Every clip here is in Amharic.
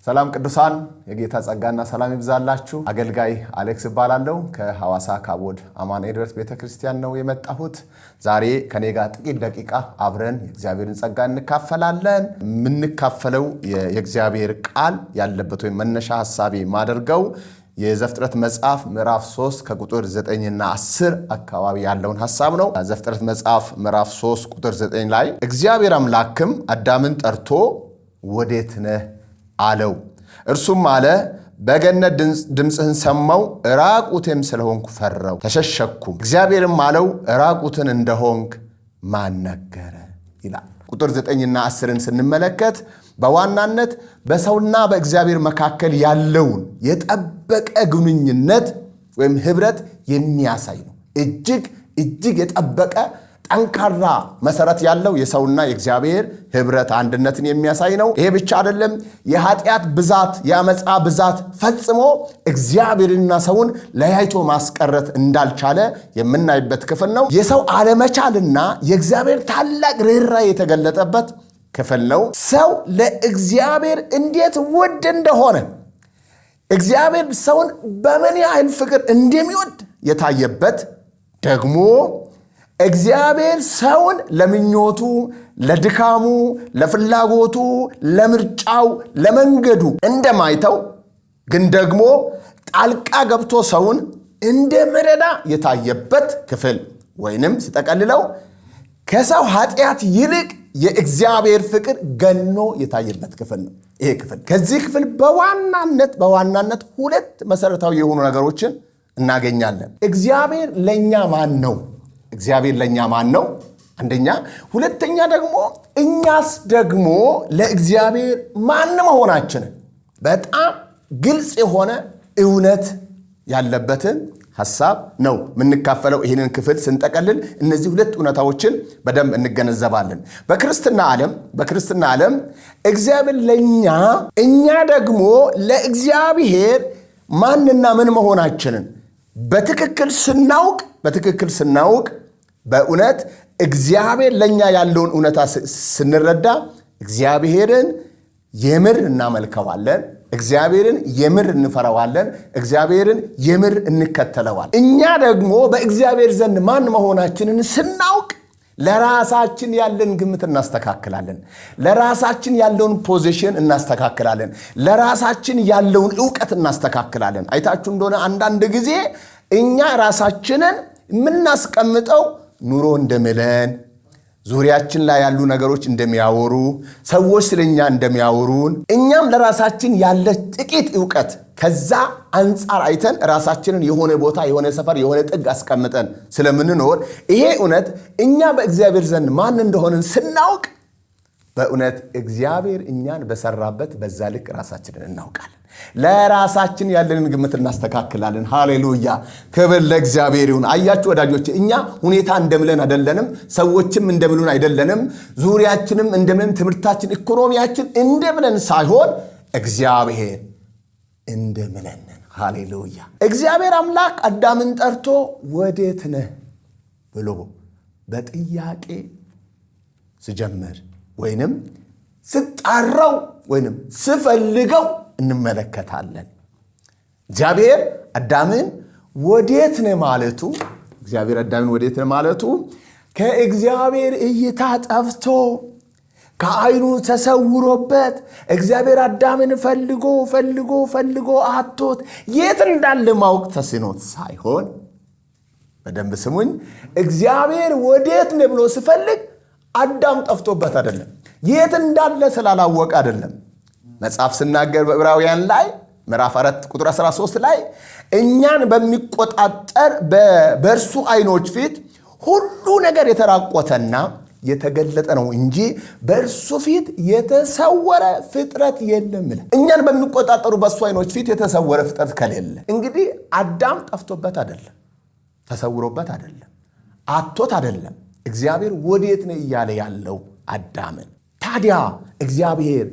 ሰላም ቅዱሳን፣ የጌታ ጸጋና ሰላም ይብዛላችሁ። አገልጋይ አሌክስ እባላለሁ። ከሐዋሳ ካቦድ አማኑኤል ሕይወት ቤተ ክርስቲያን ነው የመጣሁት። ዛሬ ከኔ ጋር ጥቂት ደቂቃ አብረን የእግዚአብሔርን ጸጋ እንካፈላለን። የምንካፈለው የእግዚአብሔር ቃል ያለበት ወይም መነሻ ሀሳቤ ማደርገው የዘፍጥረት መጽሐፍ ምዕራፍ 3 ከቁጥር 9ና 10 አካባቢ ያለውን ሐሳብ ነው። ዘፍጥረት መጽሐፍ ምዕራፍ 3 ቁጥር 9 ላይ እግዚአብሔር አምላክም አዳምን ጠርቶ ወዴት ነህ አለው። እርሱም አለ በገነት ድምፅህን ሰማሁ፣ ራቁቴም ስለሆንኩ ፈራሁ፣ ተሸሸኩም። እግዚአብሔርም አለው ራቁትን እንደሆንክ ማን ነገረ ይላል። ቁጥር 9ና 10ን ስንመለከት በዋናነት በሰውና በእግዚአብሔር መካከል ያለውን የጠበቀ ግንኙነት ወይም ህብረት የሚያሳይ ነው። እጅግ እጅግ የጠበቀ ጠንካራ መሰረት ያለው የሰውና የእግዚአብሔር ህብረት አንድነትን የሚያሳይ ነው። ይሄ ብቻ አይደለም። የኃጢአት ብዛት፣ የአመፃ ብዛት ፈጽሞ እግዚአብሔርንና ሰውን ለያይቶ ማስቀረት እንዳልቻለ የምናይበት ክፍል ነው። የሰው አለመቻልና የእግዚአብሔር ታላቅ ርኅራኄ የተገለጠበት ክፍል ነው። ሰው ለእግዚአብሔር እንዴት ውድ እንደሆነ፣ እግዚአብሔር ሰውን በምን ያህል ፍቅር እንደሚወድ የታየበት፣ ደግሞ እግዚአብሔር ሰውን ለምኞቱ፣ ለድካሙ፣ ለፍላጎቱ፣ ለምርጫው፣ ለመንገዱ እንደማይተው ግን ደግሞ ጣልቃ ገብቶ ሰውን እንደሚረዳ የታየበት ክፍል ወይንም ሲጠቀልለው ከሰው ኃጢአት ይልቅ የእግዚአብሔር ፍቅር ገኖ የታየበት ክፍል ነው። ይሄ ክፍል ከዚህ ክፍል በዋናነት ሁለት መሰረታዊ የሆኑ ነገሮችን እናገኛለን። እግዚአብሔር ለእኛ ማን ነው? እግዚአብሔር ለእኛ ማን ነው? አንደኛ። ሁለተኛ ደግሞ እኛስ ደግሞ ለእግዚአብሔር ማን መሆናችንን በጣም ግልጽ የሆነ እውነት ያለበትን ሐሳብ ነው የምንካፈለው። ይህንን ክፍል ስንጠቀልል እነዚህ ሁለት እውነታዎችን በደንብ እንገነዘባለን። በክርስትና ዓለም እግዚአብሔር ለእኛ፣ እኛ ደግሞ ለእግዚአብሔር ማንና ምን መሆናችንን በትክክል ስናውቅ፣ በእውነት እግዚአብሔር ለእኛ ያለውን እውነታ ስንረዳ እግዚአብሔርን የምር እናመልከዋለን። እግዚአብሔርን የምር እንፈራዋለን። እግዚአብሔርን የምር እንከተለዋለን። እኛ ደግሞ በእግዚአብሔር ዘንድ ማን መሆናችንን ስናውቅ ለራሳችን ያለን ግምት እናስተካክላለን። ለራሳችን ያለውን position እናስተካክላለን። ለራሳችን ያለውን እውቀት እናስተካክላለን። አይታችሁ እንደሆነ አንዳንድ ጊዜ እኛ ራሳችንን የምናስቀምጠው ኑሮ እንደሚለን፣ ዙሪያችን ላይ ያሉ ነገሮች እንደሚያወሩ፣ ሰዎች ስለኛ እንደሚያወሩን፣ እኛም ለራሳችን ያለ ጥቂት እውቀት ከዛ አንጻር አይተን ራሳችንን የሆነ ቦታ፣ የሆነ ሰፈር፣ የሆነ ጥግ አስቀምጠን ስለምንኖር፣ ይሄ እውነት እኛ በእግዚአብሔር ዘንድ ማን እንደሆንን ስናውቅ በእውነት እግዚአብሔር እኛን በሰራበት በዛ ልክ ራሳችንን እናውቃለን። ለራሳችን ያለንን ግምት እናስተካክላለን። ሃሌሉያ! ክብር ለእግዚአብሔር ይሁን። አያችሁ ወዳጆች፣ እኛ ሁኔታ እንደምለን አይደለንም፣ ሰዎችም እንደምሉን አይደለንም፣ ዙሪያችንም እንደምለን፣ ትምህርታችን፣ ኢኮኖሚያችን እንደምለን ሳይሆን እግዚአብሔር እንደምለንን። ሃሌሉያ! እግዚአብሔር አምላክ አዳምን ጠርቶ ወዴት ነህ ብሎ በጥያቄ ስጀምር ወይንም ስጣራው ወይንም ስፈልገው እንመለከታለን። እግዚአብሔር አዳምን ወዴት ነህ ማለቱ፣ እግዚአብሔር አዳምን ወዴት ነህ ማለቱ ከእግዚአብሔር እይታ ጠፍቶ ከዓይኑ ተሰውሮበት እግዚአብሔር አዳምን ፈልጎ ፈልጎ ፈልጎ አጥቶት የት እንዳለ ማወቅ ተስኖት ሳይሆን፣ በደንብ ስሙኝ፣ እግዚአብሔር ወዴት ነህ ብሎ ሲፈልግ አዳም ጠፍቶበት አይደለም፣ የት እንዳለ ስላላወቀ አይደለም። መጽሐፍ ስናገር በዕብራውያን ላይ ምዕራፍ 4 ቁጥር 13 ላይ እኛን በሚቆጣጠር በእርሱ ዓይኖች ፊት ሁሉ ነገር የተራቆተና የተገለጠ ነው እንጂ በእርሱ ፊት የተሰወረ ፍጥረት የለም ይላል። እኛን በሚቆጣጠሩ በእሱ ዓይኖች ፊት የተሰወረ ፍጥረት ከሌለ እንግዲህ አዳም ጠፍቶበት አይደለም፣ ተሰውሮበት አይደለም፣ አጥቶት አይደለም። እግዚአብሔር ወዴት ነህ እያለ ያለው አዳምን። ታዲያ እግዚአብሔር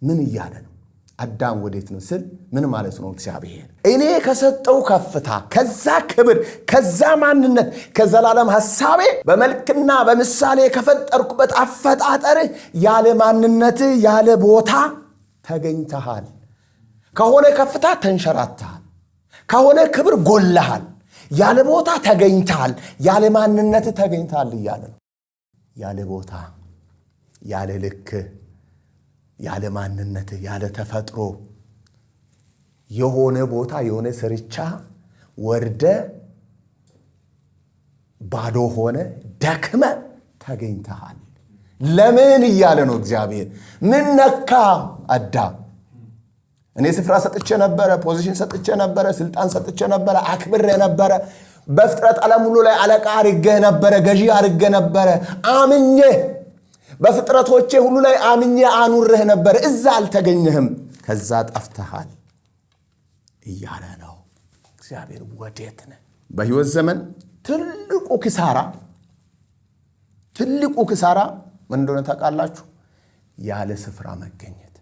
ምን እያለ ነው? አዳም ወዴት ነው ስል ምን ማለት ነው? እግዚአብሔር እኔ ከሰጠው ከፍታ፣ ከዛ ክብር፣ ከዛ ማንነት፣ ከዘላለም ሐሳቤ፣ በመልክና በምሳሌ ከፈጠርኩበት አፈጣጠርህ ያለ ማንነትህ ያለ ቦታ ተገኝተሃል። ከሆነ ከፍታ ተንሸራተሃል። ከሆነ ክብር ጎልሃል። ያለ ቦታ ተገኝተሃል። ያለ ማንነት ተገኝተሃል እያለ ነው። ያለ ቦታ፣ ያለ ልክ፣ ያለ ማንነት፣ ያለ ተፈጥሮ የሆነ ቦታ የሆነ ስርቻ ወርደ ባዶ ሆነ ደክመ ተገኝተሃል። ለምን እያለ ነው እግዚአብሔር። ምን ነካ አዳም? እኔ ስፍራ ሰጥቼ ነበረ፣ position ሰጥቼ ነበረ፣ ስልጣን ሰጥቼ ነበረ፣ አክብሬ ነበረ። በፍጥረት ዓለም ሁሉ ላይ አለቃ አድርጌህ ነበረ፣ ገዢ አድርጌህ ነበረ። አምኜ በፍጥረቶቼ ሁሉ ላይ አምኜ አኑሬህ ነበረ። እዛ አልተገኘህም፣ ከዛ ጠፍተሃል እያለ ነው እግዚአብሔር። ወዴት ነህ? በሕይወት ዘመን ትልቁ ኪሳራ ትልቁ ኪሳራ ምን እንደሆነ ታውቃላችሁ? ያለ ስፍራ መገኘት፣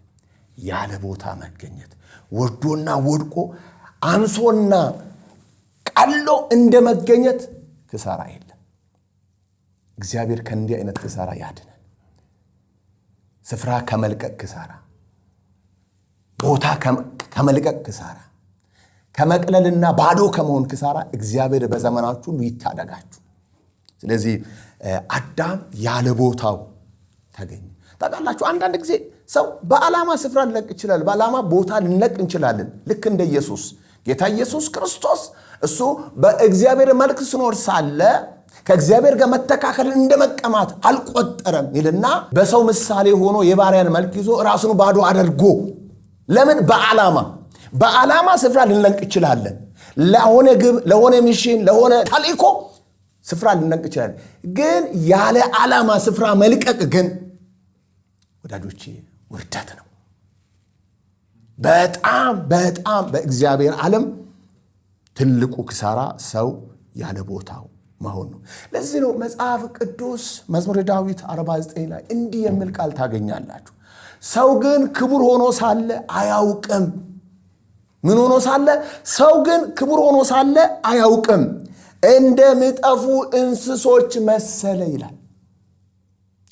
ያለ ቦታ መገኘት፣ ወርዶና ወድቆ አንሶና ቀሎ እንደ መገኘት ኪሳራ የለም። እግዚአብሔር ከእንዲህ አይነት ኪሳራ ያድነን። ስፍራ ከመልቀቅ ኪሳራ፣ ቦታ ከመልቀቅ ኪሳራ፣ ከመቅለልና ባዶ ከመሆን ኪሳራ እግዚአብሔር በዘመናችሁ ሁሉ ይታደጋችሁ። ስለዚህ አዳም ያለ ቦታው ተገኘ። ታውቃላችሁ፣ አንዳንድ ጊዜ ሰው በዓላማ ስፍራ ሊለቅ ይችላል። በዓላማ ቦታ ልንለቅ እንችላለን። ልክ እንደ ኢየሱስ፣ ጌታ ኢየሱስ ክርስቶስ እሱ በእግዚአብሔር መልክ ሲኖር ሳለ ከእግዚአብሔር ጋር መተካከልን እንደ መቀማት አልቆጠረም ይልና በሰው ምሳሌ ሆኖ የባሪያን መልክ ይዞ ራሱን ባዶ አድርጎ። ለምን? በዓላማ ስፍራ ልንለቅ እንችላለን። ለሆነ ግብ፣ ለሆነ mission፣ ለሆነ ተልእኮ ስፍራ ልንለቅ እንችላለን። ግን ያለ ዓላማ ስፍራ መልቀቅ ግን ወዳጆቼ ውርደት ነው። በጣም በጣም በእግዚአብሔር ዓለም ትልቁ ኪሳራ ሰው ያለ ቦታው መሆን ነው። ለዚህ ነው መጽሐፍ ቅዱስ መዝሙረ ዳዊት 49 ላይ እንዲህ የሚል ቃል ታገኛላችሁ። ሰው ግን ክቡር ሆኖ ሳለ አያውቅም። ምን ሆኖ ሳለ? ሰው ግን ክቡር ሆኖ ሳለ አያውቅም፣ እንደሚጠፉ እንስሶች መሰለ ይላል።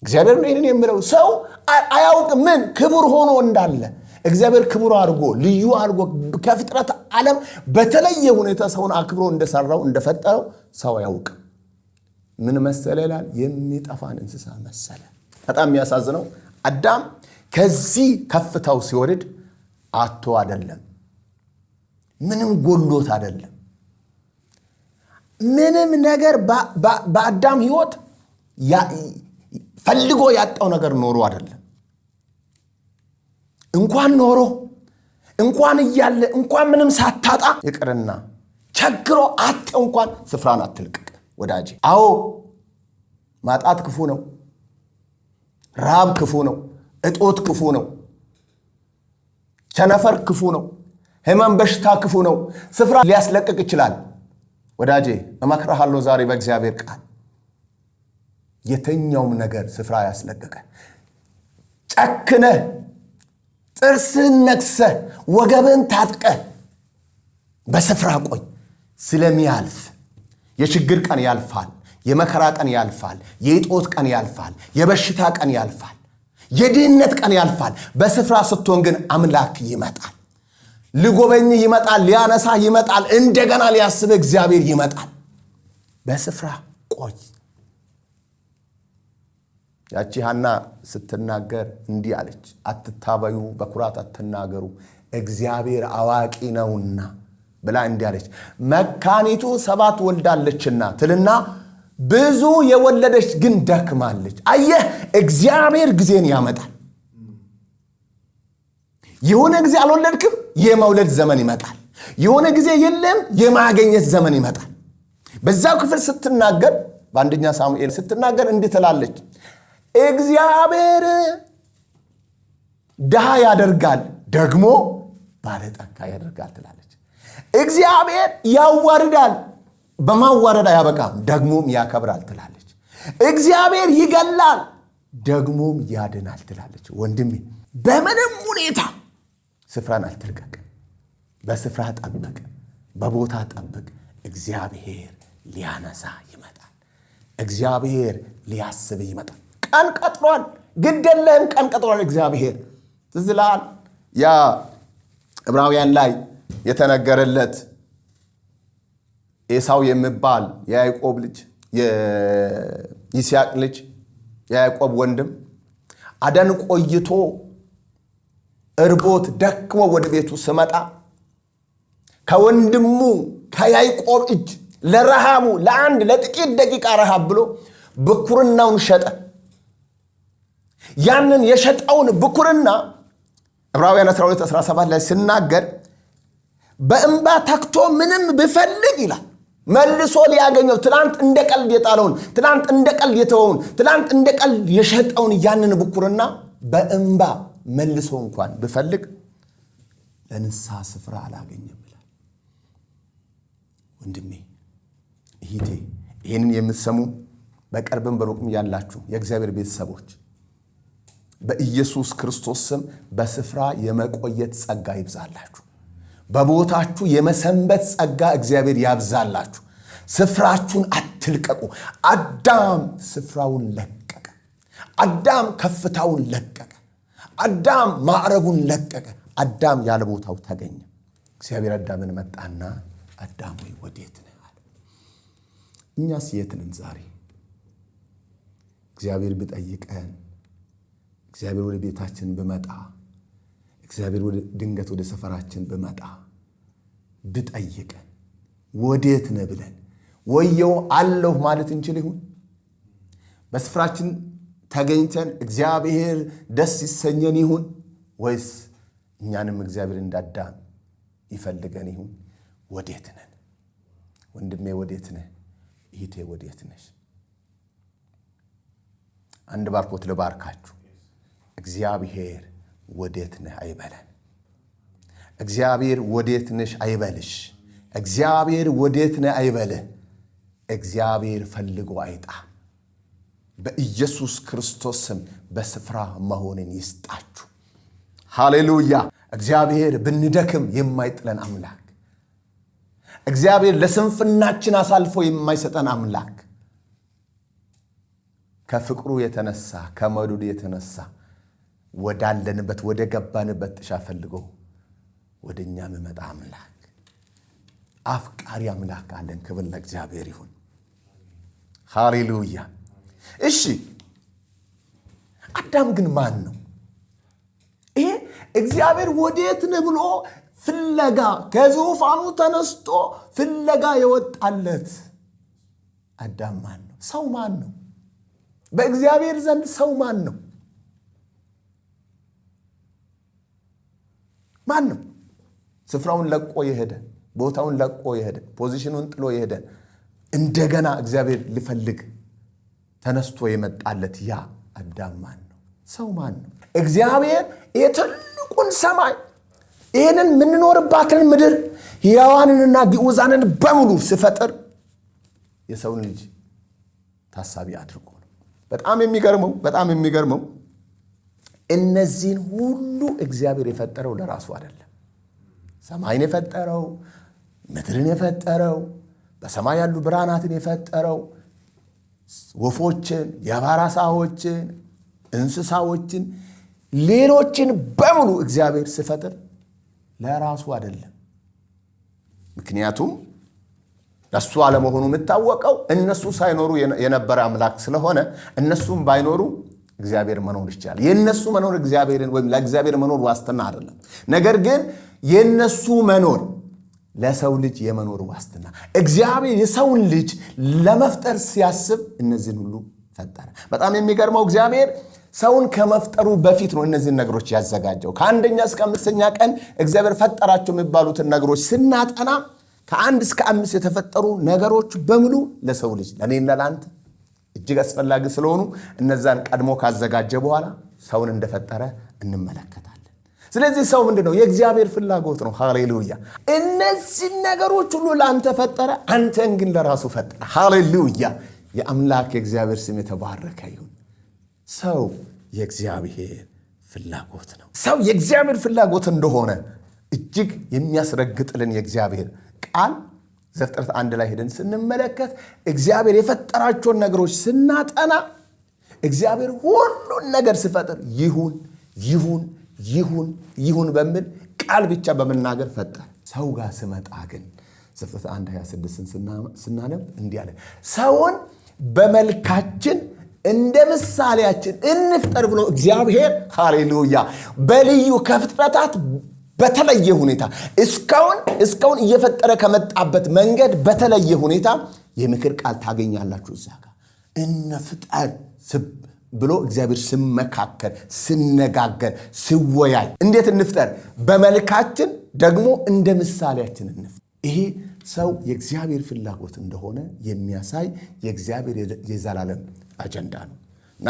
እግዚአብሔር ነው ይህንን የሚለው። ሰው አያውቅም ምን ክቡር ሆኖ እንዳለ። እግዚአብሔር ክቡር አድርጎ፣ ልዩ አድርጎ፣ ከፍጥረት ዓለም በተለየ ሁኔታ ሰውን አክብሮ እንደሰራው፣ እንደፈጠረው ሰው አያውቅም። ምን መሰለ ይላል? የሚጠፋን እንስሳ መሰለ። በጣም የሚያሳዝነው አዳም ከዚህ ከፍታው ሲወርድ አጥቶ አይደለም፣ ምንም ጎሎት አይደለም። ምንም ነገር በአዳም ሕይወት ፈልጎ ያጣው ነገር ኖሮ አይደለም። እንኳን ኖሮ፣ እንኳን እያለ፣ እንኳን ምንም ሳታጣ ይቅርና ቸግሮ አጥተህ እንኳን ስፍራን አትልቀቅ ወዳጄ። አዎ፣ ማጣት ክፉ ነው። ራብ ክፉ ነው። እጦት ክፉ ነው። ቸነፈር ክፉ ነው። ህመም በሽታ ክፉ ነው። ስፍራ ሊያስለቅቅ ይችላል። ወዳጄ፣ እመክርሃለሁ ዛሬ በእግዚአብሔር ቃል፣ የትኛውም ነገር ስፍራ ያስለቅቅህ፣ ጨክነህ፣ ጥርስህን ነክሰህ፣ ወገብህን ታጥቀህ በስፍራ ቆይ። ስለሚያልፍ የችግር ቀን ያልፋል። የመከራ ቀን ያልፋል። የእጦት ቀን ያልፋል። የበሽታ ቀን ያልፋል። የድህነት ቀን ያልፋል። በስፍራ ስትሆን ግን አምላክ ይመጣል። ሊጎበኝህ ይመጣል። ሊያነሳህ ይመጣል። እንደገና ሊያስብህ እግዚአብሔር ይመጣል። በስፍራ ቆይ። ያቺ ሐና ስትናገር እንዲህ አለች። አትታበዩ፣ በኩራት አትናገሩ፣ እግዚአብሔር አዋቂ ነውና ብላ እንዲህ አለች። መካኒቱ ሰባት ወልዳለችና ትልና ብዙ የወለደች ግን ደክማለች። አየህ፣ እግዚአብሔር ጊዜን ያመጣል። የሆነ ጊዜ አልወለድክም፣ የመውለድ ዘመን ይመጣል። የሆነ ጊዜ የለም፣ የማግኘት ዘመን ይመጣል። በዛው ክፍል ስትናገር፣ በአንደኛ ሳሙኤል ስትናገር እንዲህ ትላለች። እግዚአብሔር ድሃ ያደርጋል፣ ደግሞ ባለጠጋ ያደርጋል ትላለች። እግዚአብሔር ያዋርዳል፣ በማዋረድ አያበቃም፣ ደግሞም ያከብራል ትላለች። እግዚአብሔር ይገላል፣ ደግሞም ያድናል ትላለች። ወንድሜ፣ በምንም ሁኔታ ስፍራን አትልቀቅ። በስፍራ ጠብቅ፣ በቦታ ጠብቅ። እግዚአብሔር ሊያነሳ ይመጣል። እግዚአብሔር ሊያስብ ይመጣል። ቀን ቀጥሯል። ግድ የለህም፣ ቀን ቀጥሯል። እግዚአብሔር ትዝ ይልሃል። ያ ዕብራውያን ላይ የተነገረለት ኤሳው የሚባል የያዕቆብ ልጅ፣ የይስሐቅ ልጅ፣ የያዕቆብ ወንድም አደን ቆይቶ እርቦት ደክሞ ወደ ቤቱ ስመጣ ከወንድሙ ከያዕቆብ እጅ ለረሃቡ ለአንድ ለጥቂት ደቂቃ ረሃብ ብሎ ብኩርናውን ሸጠ። ያንን የሸጠውን ብኩርና ዕብራውያን 12:17 ላይ ሲናገር በእንባ ተክቶ ምንም ብፈልግ ይላል መልሶ ሊያገኘው ትላንት እንደ ቀልድ የጣለውን፣ ትላንት እንደ ቀልድ የተወውን፣ ትላንት እንደ ቀልድ የሸጠውን ያንን ብኩርና በእንባ መልሶ እንኳን ብፈልግ ለንስሐ ስፍራ አላገኘም ይላል። ወንድሜ እህቴ፣ ይህንን የምትሰሙ በቅርብም በሩቅም ያላችሁ የእግዚአብሔር ቤተሰቦች በኢየሱስ ክርስቶስ ስም በስፍራ የመቆየት ጸጋ ይብዛላችሁ። በቦታችሁ የመሰንበት ጸጋ እግዚአብሔር ያብዛላችሁ። ስፍራችሁን አትልቀቁ። አዳም ስፍራውን ለቀቀ። አዳም ከፍታውን ለቀቀ። አዳም ማዕረጉን ለቀቀ። አዳም ያለ ቦታው ተገኘ። እግዚአብሔር አዳምን መጣና አዳም ወይ ወዴት ነህ አለ። እኛስ የት ነን ዛሬ? እግዚአብሔር ቢጠይቀን፣ እግዚአብሔር ወደ ቤታችን ብመጣ፣ እግዚአብሔር ድንገት ወደ ሰፈራችን ብመጣ ብጠይቀን ወዴት ነህ ብለን ወየው አለሁ ማለት እንችል ይሁን? በስፍራችን ተገኝተን እግዚአብሔር ደስ ይሰኘን ይሁን? ወይስ እኛንም እግዚአብሔር እንዳዳም ይፈልገን ይሁን? ወዴት ነን? ወንድሜ ወዴት ነህ? እህቴ ወዴት ነሽ? አንድ ባርኮት ልባርካችሁ። እግዚአብሔር ወዴት ነህ አይበለን። እግዚአብሔር ወዴት ነሽ አይበልሽ። እግዚአብሔር ወዴት ነህ አይበልህ። እግዚአብሔር ፈልጎ አይጣ። በኢየሱስ ክርስቶስ ስም በስፍራ መሆንን ይስጣችሁ። ሃሌሉያ። እግዚአብሔር ብንደክም የማይጥለን አምላክ፣ እግዚአብሔር ለስንፍናችን አሳልፎ የማይሰጠን አምላክ፣ ከፍቅሩ የተነሳ ከመውደዱ የተነሳ ወዳለንበት ወደ ገባንበት ጥሻ ፈልጎ ወደኛ የሚመጣ አምላክ፣ አፍቃሪ አምላክ አለን። ክብር ለእግዚአብሔር ይሁን። ሃሌሉያ። እሺ አዳም ግን ማን ነው? ይሄ እግዚአብሔር ወዴት ነህ ብሎ ፍለጋ ከዙፋኑ ተነስቶ ፍለጋ የወጣለት አዳም ማን ነው? ሰው ማን ነው? በእግዚአብሔር ዘንድ ሰው ማን ነው? ማን ነው? ስፍራውን ለቆ የሄደ፣ ቦታውን ለቆ የሄደ፣ position ኑን ጥሎ የሄደ፣ እንደገና እግዚአብሔር ሊፈልግ ተነስቶ የመጣለት ያ አዳም ማን ነው? ሰው ማን ነው? እግዚአብሔር የትልቁን ሰማይ ይህንን የምንኖርባትን ምድር ሕያዋንንና ግዑዛንን በሙሉ ሲፈጥር የሰውን ልጅ ታሳቢ አድርጎ ነው። በጣም የሚገርመው እነዚህን ሁሉ እግዚአብሔር የፈጠረው ለራሱ አይደለም። ሰማይን የፈጠረው፣ ምድርን የፈጠረው፣ በሰማይ ያሉ ብርሃናትን የፈጠረው፣ ወፎችን፣ የባህር ዓሣዎችን፣ እንስሳዎችን፣ ሌሎችን በሙሉ እግዚአብሔር ሲፈጥር ለራሱ አይደለም። ምክንያቱም ለሱ አለመሆኑ የምታወቀው እነሱ ሳይኖሩ የነበረ አምላክ ስለሆነ እነሱም ባይኖሩ እግዚአብሔር መኖር ይችላል። የነሱ መኖር እግዚአብሔርን ወይም ለእግዚአብሔር መኖር ዋስትና አይደለም። ነገር ግን የነሱ መኖር ለሰው ልጅ የመኖር ዋስትና። እግዚአብሔር የሰውን ልጅ ለመፍጠር ሲያስብ እነዚህን ሁሉ ፈጠረ። በጣም የሚገርመው እግዚአብሔር ሰውን ከመፍጠሩ በፊት ነው እነዚህን ነገሮች ያዘጋጀው። ከአንደኛ እስከ አምስተኛ ቀን እግዚአብሔር ፈጠራቸው የሚባሉትን ነገሮች ስናጠና ከአንድ እስከ አምስት የተፈጠሩ ነገሮች በሙሉ ለሰው ልጅ ለእኔና ለአንተ እጅግ አስፈላጊ ስለሆኑ እነዛን ቀድሞ ካዘጋጀ በኋላ ሰውን እንደፈጠረ እንመለከታለን። ስለዚህ ሰው ምንድን ነው? የእግዚአብሔር ፍላጎት ነው። ሃሌሉያ። እነዚህን ነገሮች ሁሉ ለአንተ ፈጠረ፣ አንተን ግን ለራሱ ፈጠረ። ሃሌሉያ። የአምላክ የእግዚአብሔር ስም የተባረከ ይሁን። ሰው የእግዚአብሔር ፍላጎት ነው። ሰው የእግዚአብሔር ፍላጎት እንደሆነ እጅግ የሚያስረግጥልን የእግዚአብሔር ቃል ዘፍጥረት አንድ ላይ ሄደን ስንመለከት እግዚአብሔር የፈጠራቸውን ነገሮች ስናጠና እግዚአብሔር ሁሉን ነገር ሲፈጥር ይሁን ይሁን ይሁን ይሁን በሚል ቃል ብቻ በመናገር ፈጠረ። ሰው ጋር ስመጣ ግን ዘፍጥረት 1:26ን ስናነብ እንዲህ አለ፣ ሰውን በመልካችን እንደ ምሳሌያችን እንፍጠር ብሎ እግዚአብሔር ሃሌሉያ በልዩ ከፍጥረታት በተለየ ሁኔታ እስካሁን እየፈጠረ ከመጣበት መንገድ በተለየ ሁኔታ የምክር ቃል ታገኛላችሁ። እዛ ጋር እንፍጠር ብሎ እግዚአብሔር ሲመካከር፣ ሲነጋገር፣ ሲወያይ እንዴት እንፍጠር? በመልካችን ደግሞ እንደ ምሳሌያችን እንፍጠር። ይሄ ሰው የእግዚአብሔር ፍላጎት እንደሆነ የሚያሳይ የእግዚአብሔር የዘላለም አጀንዳ ነው። እና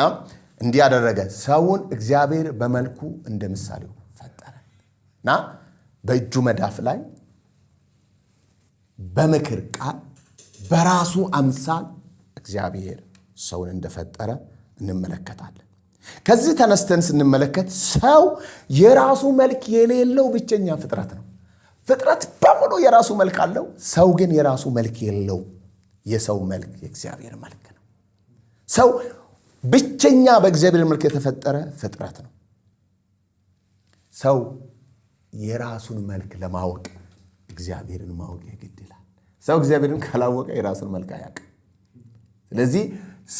እንዲህ ያደረገ ሰውን እግዚአብሔር በመልኩ እንደ ምሳሌው ፈጠረ እና በእጁ መዳፍ ላይ በምክር ቃል በራሱ አምሳል እግዚአብሔር ሰውን እንደፈጠረ እንመለከታለን። ከዚህ ተነስተን ስንመለከት ሰው የራሱ መልክ የሌለው ብቸኛ ፍጥረት ነው። ፍጥረት በሙሉ የራሱ መልክ አለው። ሰው ግን የራሱ መልክ የለው። የሰው መልክ የእግዚአብሔር መልክ ነው። ሰው ብቸኛ በእግዚአብሔር መልክ የተፈጠረ ፍጥረት ነው። ሰው የራሱን መልክ ለማወቅ እግዚአብሔርን ማወቅ የግድ ይላል። ሰው እግዚአብሔርን ካላወቀ የራሱን መልክ አያውቅም። ስለዚህ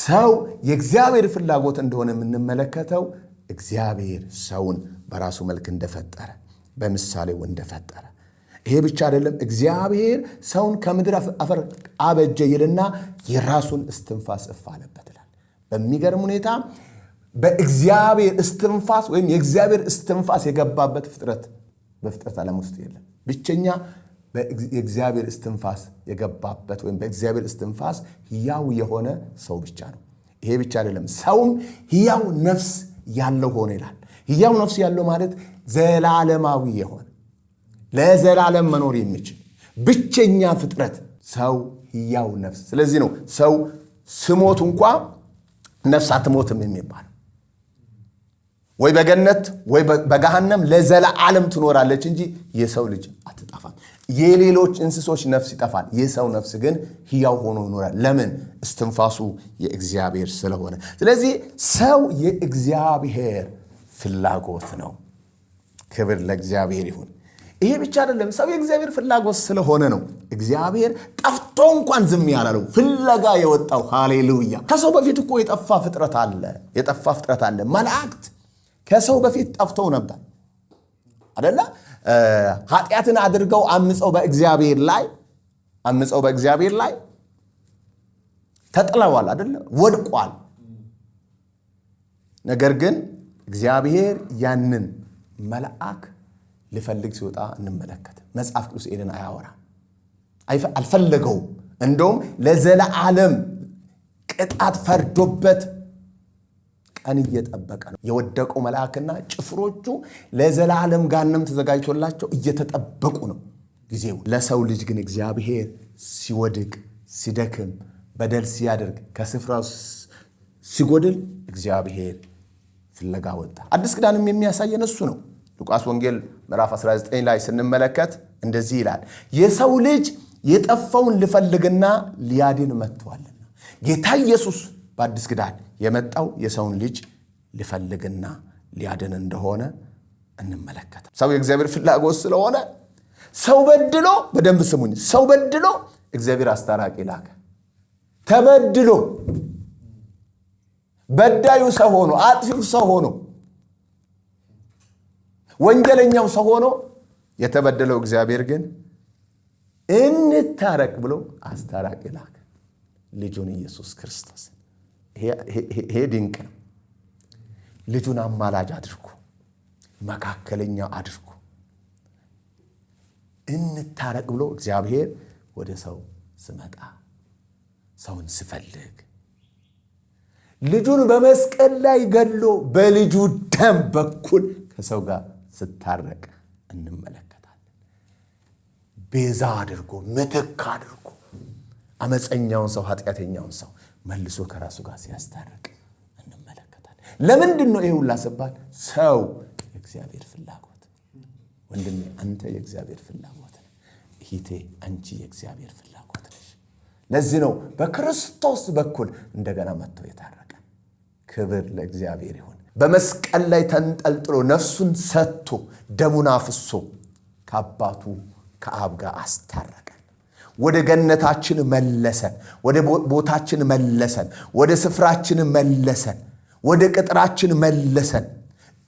ሰው የእግዚአብሔር ፍላጎት እንደሆነ የምንመለከተው እግዚአብሔር ሰውን በራሱ መልክ እንደፈጠረ፣ በምሳሌው እንደፈጠረ። ይሄ ብቻ አይደለም። እግዚአብሔር ሰውን ከምድር አፈር አበጀ ይልና የራሱን እስትንፋስ እፍ አለበት ይላል። በሚገርም ሁኔታ በእግዚአብሔር እስትንፋስ ወይም የእግዚአብሔር እስትንፋስ የገባበት ፍጥረት በፍጥረት ዓለም ውስጥ የለም። ብቸኛ የእግዚአብሔር እስትንፋስ የገባበት ወይም በእግዚአብሔር እስትንፋስ ሕያው የሆነ ሰው ብቻ ነው። ይሄ ብቻ አይደለም። ሰውም ሕያው ነፍስ ያለው ሆነ ይላል። ሕያው ነፍስ ያለው ማለት ዘላለማዊ የሆነ ለዘላለም መኖር የሚችል ብቸኛ ፍጥረት ሰው ሕያው ነፍስ። ስለዚህ ነው ሰው ስሞት እንኳ ነፍስ አትሞትም የሚባለው። ወይ በገነት ወይ በገሃነም ለዘላለም ትኖራለች እንጂ የሰው ልጅ አትጠፋም። የሌሎች እንስሶች ነፍስ ይጠፋል፣ የሰው ነፍስ ግን ሕያው ሆኖ ይኖራል። ለምን? እስትንፋሱ የእግዚአብሔር ስለሆነ። ስለዚህ ሰው የእግዚአብሔር ፍላጎት ነው። ክብር ለእግዚአብሔር ይሁን። ይሄ ብቻ አይደለም። ሰው የእግዚአብሔር ፍላጎት ስለሆነ ነው እግዚአብሔር ጠፍቶ እንኳን ዝም ያላለው፣ ፍለጋ የወጣው። ሃሌሉያ። ከሰው በፊት እኮ የጠፋ ፍጥረት አለ። የጠፋ ፍጥረት አለ። መላእክት ከሰው በፊት ጠፍተው ነበር አይደለ? ኃጢአትን አድርገው አምፀው በእግዚአብሔር ላይ ተጥለዋል አይደለ? ወድቋል። ነገር ግን እግዚአብሔር ያንን መልአክ ሊፈልግ ሲወጣ እንመለከት። መጽሐፍ ቅዱስ ይሄንን አያወራም፣ አልፈለገውም። እንደውም ለዘለዓለም ቅጣት ፈርዶበት ቀን እየጠበቀ ነው። የወደቀው መልአክና ጭፍሮቹ ለዘላለም ገሃነም ተዘጋጅቶላቸው እየተጠበቁ ነው ጊዜው። ለሰው ልጅ ግን እግዚአብሔር ሲወድቅ፣ ሲደክም፣ በደል ሲያደርግ፣ ከስፍራው ሲጎድል እግዚአብሔር ፍለጋ ወጣ። አዲስ ኪዳንም የሚያሳየን እሱ ነው። ሉቃስ ወንጌል ምዕራፍ 19 ላይ ስንመለከት እንደዚህ ይላል፣ የሰው ልጅ የጠፋውን ሊፈልግና ሊያድን መጥቷልና። ጌታ ኢየሱስ በአዲስ ኪዳን የመጣው የሰውን ልጅ ሊፈልግና ሊያድን እንደሆነ እንመለከታለን። ሰው የእግዚአብሔር ፍላጎት ስለሆነ ሰው በድሎ፣ በደንብ ስሙኝ፣ ሰው በድሎ እግዚአብሔር አስታራቂ ላከ። ተበድሎ በዳዩ ሰው ሆኖ፣ አጥፊው ሰው ሆኖ፣ ወንጀለኛው ሰው ሆኖ የተበደለው እግዚአብሔር ግን እንታረቅ ብሎ አስታራቂ ላከ፣ ልጁን ኢየሱስ ክርስቶስ። ይሄ ድንቅ ነው። ልጁን አማላጅ አድርጎ፣ መካከለኛ አድርጎ፣ እንታረቅ ብሎ እግዚአብሔር ወደ ሰው ስመጣ፣ ሰውን ስፈልግ፣ ልጁን በመስቀል ላይ ገድሎ በልጁ ደም በኩል ከሰው ጋር ስታረቅ እንመለከታለን። ቤዛ አድርጎ፣ ምትክ አድርጎ አመፀኛውን ሰው፣ ኃጢአተኛውን ሰው መልሶ ከራሱ ጋር ሲያስታርቅ እንመለከታለን። ለምንድን ነው ይሄ ሁላ ስባል ሰው የእግዚአብሔር ፍላጎት። ወንድሜ፣ አንተ የእግዚአብሔር ፍላጎት ነህ። እህቴ፣ አንቺ የእግዚአብሔር ፍላጎት ነሽ። ለዚህ ነው በክርስቶስ በኩል እንደገና መጥቶ የታረቀ። ክብር ለእግዚአብሔር ይሁን። በመስቀል ላይ ተንጠልጥሎ ነፍሱን ሰጥቶ ደሙን አፍሶ ከአባቱ ከአብ ጋር አስታረቀን። ወደ ገነታችን መለሰን። ወደ ቦታችን መለሰን። ወደ ስፍራችን መለሰን። ወደ ቅጥራችን መለሰን።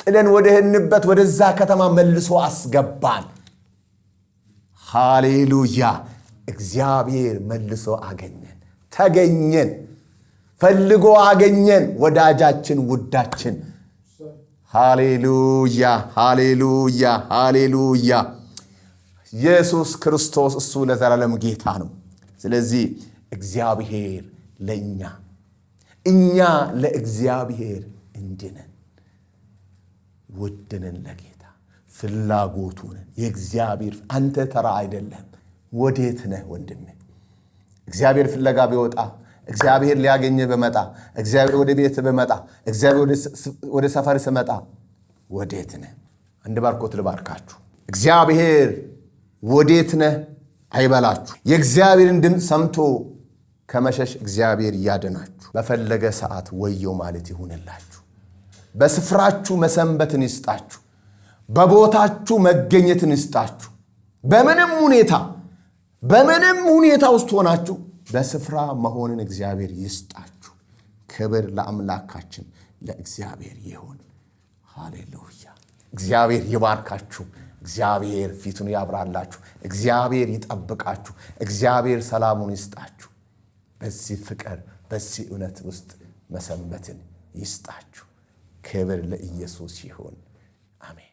ጥለን ወደ ሄድንበት ወደዛ ከተማ መልሶ አስገባን። ሃሌሉያ! እግዚአብሔር መልሶ አገኘን፣ ተገኘን፣ ፈልጎ አገኘን። ወዳጃችን፣ ውዳችን። ሃሌሉያ! ሃሌሉያ! ሃሌሉያ! ኢየሱስ ክርስቶስ እሱ ለዘላለም ጌታ ነው። ስለዚህ እግዚአብሔር ለእኛ፣ እኛ ለእግዚአብሔር እንድነን፣ ውድንን፣ ለጌታ ፍላጎቱ ነን። የእግዚአብሔር አንተ ተራ አይደለም። ወዴት ነህ ወንድሜ? እግዚአብሔር ፍለጋ ቢወጣ፣ እግዚአብሔር ሊያገኝህ በመጣ፣ እግዚአብሔር ወደ ቤት በመጣ፣ እግዚአብሔር ወደ ሰፈር ስመጣ ወዴት ነህ? አንድ ባርኮት ልባርካችሁ። እግዚአብሔር ወዴት ነህ አይበላችሁ። የእግዚአብሔርን ድምፅ ሰምቶ ከመሸሽ እግዚአብሔር ያድናችሁ። በፈለገ ሰዓት ወየው ማለት ይሁንላችሁ። በስፍራችሁ መሰንበትን ይስጣችሁ። በቦታችሁ መገኘትን ይስጣችሁ። በምንም ሁኔታ፣ በምንም ሁኔታ ውስጥ ሆናችሁ በስፍራ መሆንን እግዚአብሔር ይስጣችሁ። ክብር ለአምላካችን ለእግዚአብሔር ይሁን። ሃሌሉያ። እግዚአብሔር ይባርካችሁ። እግዚአብሔር ፊቱን ያብራላችሁ። እግዚአብሔር ይጠብቃችሁ። እግዚአብሔር ሰላሙን ይስጣችሁ። በዚህ ፍቅር፣ በዚህ እውነት ውስጥ መሰንበትን ይስጣችሁ። ክብር ለኢየሱስ ይሁን። አሜን።